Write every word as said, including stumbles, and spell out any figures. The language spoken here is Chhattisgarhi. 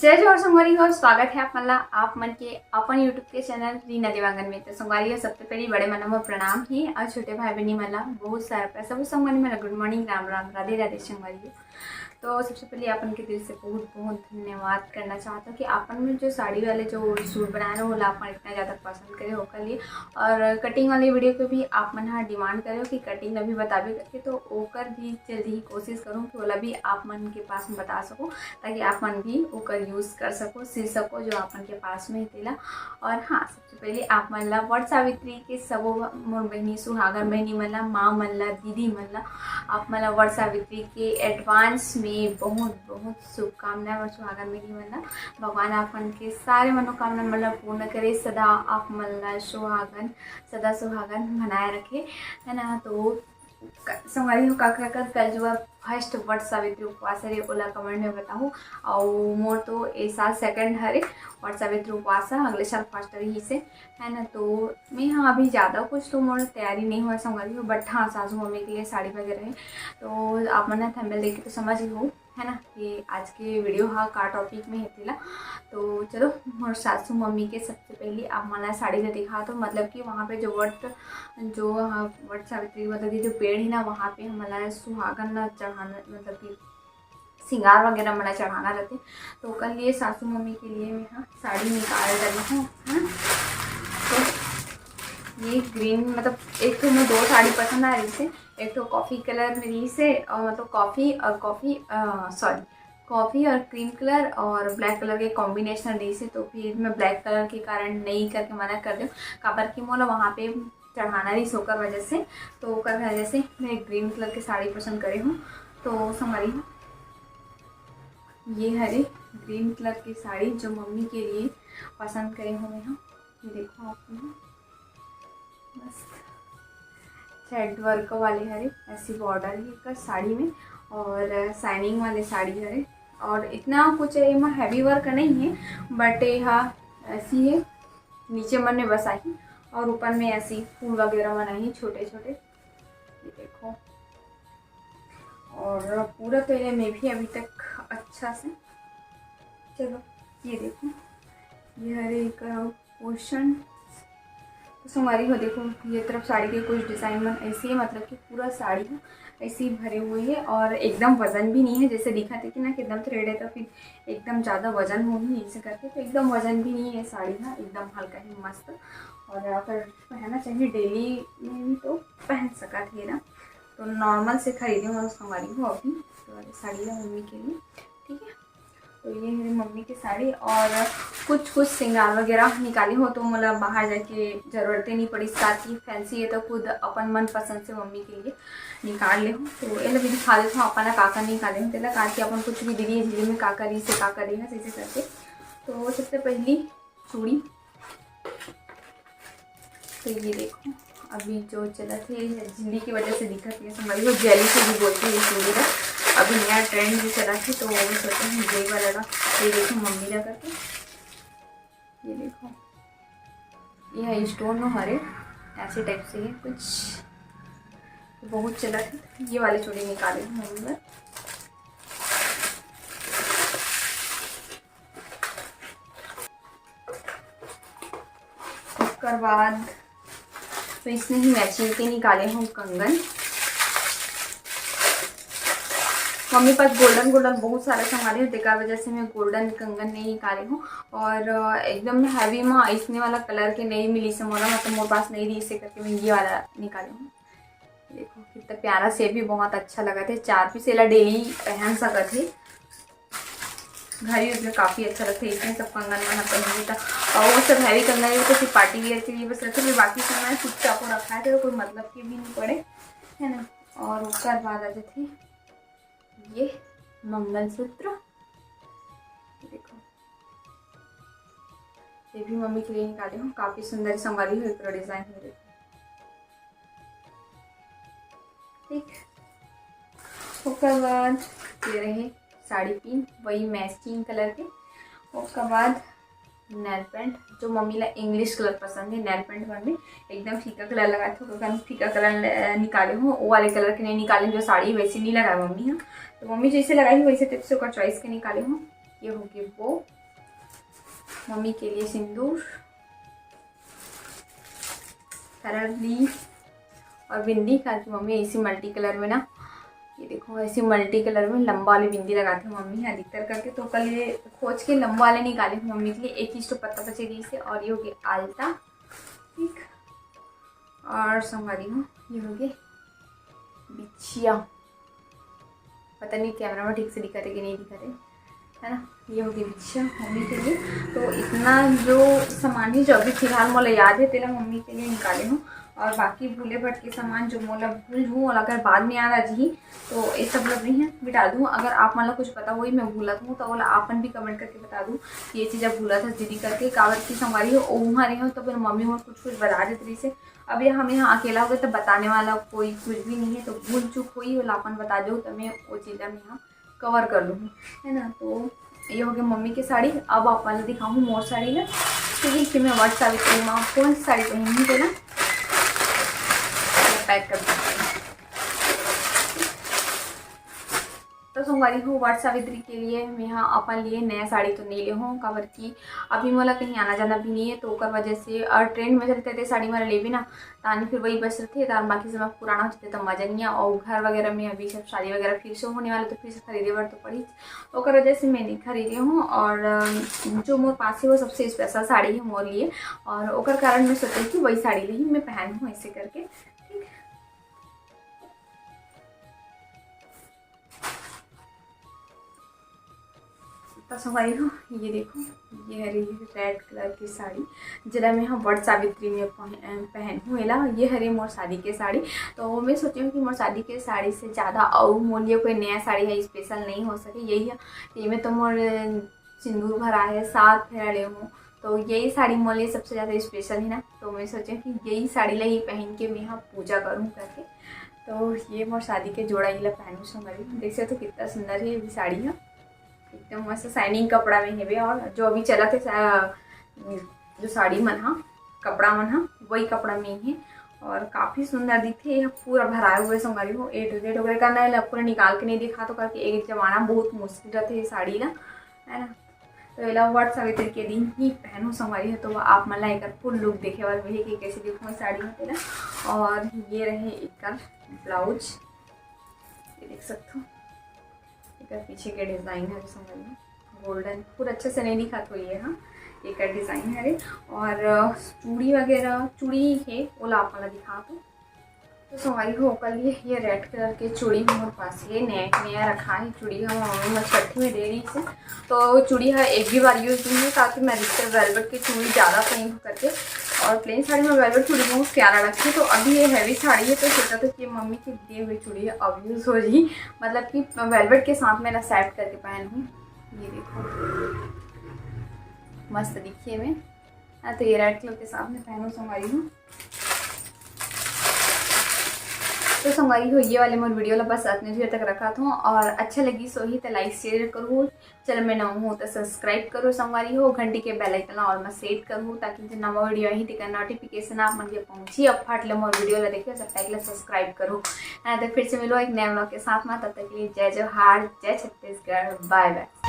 जय जोहार संगवारी हो, स्वागत है आप मन ला, आप मन के अपन YouTube के चैनल रीना देवांगन में। तो संगवारी हो, सबसे पहले बड़े मन ला मोर प्रणाम हे और छोटे भाई बहनी मन ला बहुत सारा प्यार। सब संगवारी मन ला गुड मॉर्निंग, राम राम, राधे राधे संगवारी हो। तो सबसे पहले आप मन के दिल से बहुत बहुत धन्यवाद करना चाहत हूँ कि आप मन जो साड़ी वाले जो सूट बनाए रहे हो, ओला आप मन इतना ज़्यादा पसंद करे ओकर लिए। और कटिंग वाली वीडियो पे भी आप मन हा डिमांड करे हो कि कटिंग ला भी बताबे करके, तो ओकर भी जल्दी ही कोशिश करूँ कि ओला भी आप मन के पास में बता सकूँ, ताकि आप मन भी ओकर यूज़ कर सको, सी सको जो आप मन के पास में हे तेला। और हाँ, सबसे पहले आप मन ला वट सावित्री के सबो मोर बहिनी, सुहागन बहिनी मन ला, माँ मन ला, दीदी मन ला, आप मन ला वट सावित्री के एडवांस में बहुत बहुत शुभकामनाएं। और सुहागन बहिनी मन ला भगवान आप मन के सारे मनोकामना मन ला पूर्ण करे, सदा आप मन ला सुहागन, सदा सुहागन बनाए रखे, है ना। तो क-, संगवारी हो, काकर काकर कल जो फर्स्ट वट सावित्री उपवास हरे, ओला कमेंट में बताहू। अउ मोर तो ए साल सेकंड हरे वट सावित्री उपवास ह, अगले साल फर्स्ट रहिसे, है ना। तो मैं हाँ, अभी ज़्यादा कुछ तो मोर तैयारी नहीं हुआ संगवारी हो, बट हाँ, सासू मम्मी के लिए साड़ी वगैरह है, तो आप मन थंबनेल देख के तो समझ ही हो, है ना, कि आज के वीडियो हा का टॉपिक में हे तेला। तो चलो, मोर सासू मम्मी के सबसे पहले आप मन ला साड़ी ला दिखा दो, मतलब कि वहाँ पे जो वट, जो वहाँ वट सावित्री, मतलब कि जो पेड़ है ना, वहाँ पे हमन ला सुहागन ला चढ़ाना, मतलब कि सिंगार वगैरह मन ला चढ़ाना रहते, तो ओकर लिए सासू मम्मी के लिए मैं हाँ साड़ी निकाल डाली हूँ, है ना। तो ये ग्रीन, मतलब एक तो मैं दो साड़ी पसंद आ रही थी, एक तो कॉफ़ी कलर में रही से, और मतलब कॉफ़ी और कॉफ़ी, सॉरी, कॉफ़ी और क्रीम कलर और ब्लैक कलर के कॉम्बिनेशन रही से, तो फिर मैं ब्लैक कलर के कारण नहीं करके मना कर दूँ, काबर कि मोला वहाँ पे चढ़ाना रही ओकर वजह से, तो ओकर वजह से मैं ग्रीन कलर के साड़ी पसंद करे हूँ। तो संगवारी हो, ये हरे ग्रीन कलर के साड़ी जो मम्मी के लिए पसंद करे हूँ मैं, हाँ, ये देखो आप मन, मस्त थ्रेड वर्क वाले हरे, ऐसी बॉर्डर है एकर साड़ी में और शाइनिंग वाले साड़ी हरे। और इतना कुछ एमा हैवी वर्क नहीं है, बट ये हा ऐसी है, नीचे मन में बस आही और ऊपर में ऐसी फूल वगैरह मन आही छोटे छोटे, ये देखो। और पूरा तो ये में भी अभी तक अच्छा से, चलो ये देखो, ये हरे एक पोर्शन। तो संगवारी हो देखो, ये तरफ साड़ी के कुछ डिज़ाइन मन ऐसे ही, मतलब कि पूरा साड़ी ह ऐसे ही भरे हुए है और एकदम वजन भी नहीं है, जैसे दिखत है कि ना कि एकदम थ्रेड है, तो फिर एकदम ज़्यादा वजन होही ऐसे करके, तो एकदम वजन भी नहीं है साड़ी ना, एकदम हल्का ही मस्त। और अगर पहनना चाहिए डेली में भी तो पहन सकत है ना, तो नॉर्मल से खरीदे हूँ संगवारी हो अभी तो वाली साड़ी है मम्मी के लिए, ठीक है। तो ये मेरी मम्मी की साड़ी और कुछ कुछ सिंगार वगैरह निकाली हो, तो मोला बाहर जाके जरूरत ही नहीं पड़ी। साथ ही फैंसी है तो खुद अपन मनपसंद से मम्मी के लिए निकाल ले हूँ। तो ये भी दिखा देता हूँ अपन का का निकाले हूँ तेला, ताकि अपन कुछ भी दीदी झिझी में का का रही से का का रही है, ऐसे करके। तो सबसे पहली चूड़ी, तो ये देखो, अभी जो चलत है, झिल्ली की वजह से दिखत है, समझ लो, जेली से भी बोलते हैं ये चूड़ी का। अभी नया ट्रेंड भी चलत है, तो वो भी सोचे हम यही वाला ला। ये देखो, मम्मी ला करके, ये देखो, ये है स्टोन नो हरे, ऐसे टाइप से है कुछ, बहुत चलत है। ये वाली चूड़ी निकाले हूँ मम्मी बर। ओकर बाद तो इसने ही मैचिंग के निकाले हूँ कंगन। मम्मी पास गोल्डन गोल्डन बहुत सारा संगवारी हो, तेकर वजह से मैं गोल्डन कंगन नहीं निकाले हूँ। और अ, एकदम हैवी में इसने वाला कलर के नहीं मिली से मोला, मतलब मोर पास नहीं रही से करके मैं ये वाला निकाले हूँ। देखो कितना प्यारा से भी बहुत अच्छा लगत है, चार पीस एला डेली पहन सकत है। घर यूज में काफ़ी अच्छा लगता है, इसमें सब कंगन मन अपन ये था। और वो सब हैवी कंगन ये तो सिर्फ पार्टी वियर के लिए बस रखे, फिर बाकी सब मैं चुपचाप को रखा है, तो कोई मतलब की भी नहीं पड़े, है ना। और उसके बाद आ जाते ये मंगलसूत्र, देखो, ये भी मम्मी के लिए निकाले हूँ, काफ़ी सुंदर संगवारी है, पूरा डिज़ाइन है, देखो। ठीक, ओकर बाद ये रहे साड़ी पिन, वही मैचिंग कलर के। ओकर बाद नेल पेंट, जो मम्मी ला इंग्लिश कलर पसंद है, नेल पेंट मन में एकदम फीका कलर लगाए थे, ओकर कारण फीका कलर निकाले हूँ, वो वाले कलर के नहीं निकाले, जो साड़ी वैसे नहीं लगाए मम्मी, हाँ। तो मम्मी जैसे लगाई वैसे टाइप से ओकर चॉइस के निकाले हूँ। ये होगे वो मम्मी के लिए सिंदूर, हरदी और बिंदी, काबर कि मम्मी ऐसी मल्टी कलर में ना, ये देखो, ऐसी मल्टी कलर में लंबा वाली बिंदी लगाथे मम्मी ह अधिकतर करके। तो कल ये खोज के लंबा वाले निकाले हूँ मम्मी के लिए। एक ही तो पत्ता बचे गई से, और ये होगे आलता, ठीक। और संगवारी हो, ये होगे बिछिया। पता नहीं कैमरा में ठीक से दिखत हे कि नहीं दिखत हे, है ना। ये होगे बिछिया मम्मी के लिए। तो इतना जो सामान है, जो अभी फिलहाल मोला याद है, तेला मम्मी के लिए निकाले हूँ। और बाकी भूले भटके सामान जो मोला भूल हूँ, और अगर बाद में याद आ जाही, तो ये सब लोग नहीं है, मिटा दूँ। अगर आप मन ला कुछ पता होही, मैं भूलत हूँ, तो ओला आप मन भी कमेंट करके बता दूँ कि ये चीज़ आप भूलत हस दीदी करके। काबर कि संगवारी हो, ओहू हरे हो, तो फिर मम्मी मोर कुछ कुछ बता देत रहिसे। अब ये हम यहाँ अकेला हो गए, तो बताने वाला कोई कुछ भी नहीं है, तो भूल चूक होही, ओला अपन बता दो, तो मैं वो चीज़ हम यहाँ कवर कर लूँगी, है ना। तो ये हो गया मम्मी की साड़ी। अब आप वाला दिखाऊँ मोर साड़ी ला, ठीक है, कि मैं वट सावित्री में कौन सी साड़ी पहनी हूँ, तेला पैक कर देती हूँ। तो संगवारी हो, वट सावित्री के लिए मैं यहाँ अपन लिए नया साड़ी तो नहीं ले हूँ, काबर कि अभी मोला कहीं आना जाना भी नहीं है, तो ओकर वजह से, और ट्रेंड में चलते थे साड़ी मोला लेबे ना, तानी फिर वही बस रथे, तार बाकी सब पुराना हो जाते तो मजा नहीं है। और घर वगैरह में अभी सब शादी वगैरह फिर से होने वाले, तो फिर से खरीदे बर तो पड़ी, ओकर वजह से मैं नहीं खरीदे हूँ। और अम, जो मोर पास है वो सबसे स्पेशल साड़ी है मोर लिए, और ओकर कारण मैं सोचे कि वही साड़ी ले ही मैं पहन हूँ ऐसे करके, ठीक। तो संगवारी हो, ये देखो, ये हरे रेड कलर की साड़ी, जेला मैं ह वट सावित्री में पह-, पहन हूँ एला। ये हरे मोर शादी के साड़ी। तो मैं सोची हूँ कि मोर शादी के साड़ी से ज़्यादा अउ मोर लिए कोई नया साड़ी है स्पेशल नहीं हो सके, यही है। तो ये में तो मोर सिंदूर भरा है, सात फेरा ले हूँ, तो यही साड़ी मोर लिए सबसे ज़्यादा स्पेशल है ना। तो मैं सोची हूँ कि यही साड़ी ला ही पहन के मैं ह पूजा करूँ करके। तो ये मोर शादी के जोड़ा, ये ला पहनू संगवारी। देख सकते हो कितना सुंदर है ये साड़ी है, एकदम मस्त शाइनिंग कपड़ा में हेवे। और जो अभी चलत हे सा-, जो साड़ी मन हा, कपड़ा मन हा, वही कपड़ा में ही है। और काफ़ी सुंदर दिखथे। ये पूरा भराए हुए संगवारी हो, A to Z वगैरह करना है, पूरा निकाल के नहीं दिखा तो करके एक जमाना बहुत मुश्किल रहते है साड़ी ला, है ना। तो एला वट सावित्री के दिन ही पहनू संगवारी हो, तो आप मन ला एकर फुल लुक देखे बर मिलही कि कैसे दिखूँ साड़ी में तेला। और ये रहे एकर ब्लाउज, ये देख सकते हो, एकर पीछे के डिजाइन है संगवारी हो, गोल्डन, पूरा अच्छे से नहीं दिखात होही ये, हाँ, एकर डिजाइन हरे। और अ, चूड़ी वगैरह, चूड़ी है, ओला आप मन ला दिखात हूँ। तो संगवारी हो, ओकर लिए ये रेड कलर के चूड़ी मोर पास है, नया नया रखा है चूड़ी, हम मम्मी मोर छट्ठी में दे रही से। तो चूड़ी है एक भी बार यूज नहीं है, ताकि मैं अधिकतर वेलवेट की चूड़ी ज़्यादा पहन करके, और प्लेन साड़ी में वेलवेट चूड़ी बहुत प्यारा लगती है। तो अभी ये हैवी साड़ी है, तो सोचा था कि मम्मी की दी हुई चूड़ी है, अब यूज हो रही, मतलब कि वेलवेट के साथ में ना सेट करके पहनूँ। ये देखो, मस्त दिखिए में, हाँ, तो ये रेड कलर के साथ में पहनू संगवारी हो। तो संगवारी हो, ये वाले मोर वीडियो ला बस अतने देर तक रखत हूँ, और अच्छा लगी सोही तो लाइक शेयर करू, चैनल में नवा हो तो सब्सक्राइब करो संगवारी हो, घंटी के बेल आइकन ला ऑल में सेट करू, ताकि जो नवा वीडियो आही तेकर नोटिफिकेशन आप मन के पहुँची। अब फट ले मोर वीडियो ला देखिए, सब पहले सब्सक्राइब करू। हाँ, तो फिर से मिलो एक नए व्लॉग के साथ में, तब तक के लिए जय जोहार, जय छत्तीसगढ़, बाय बाय।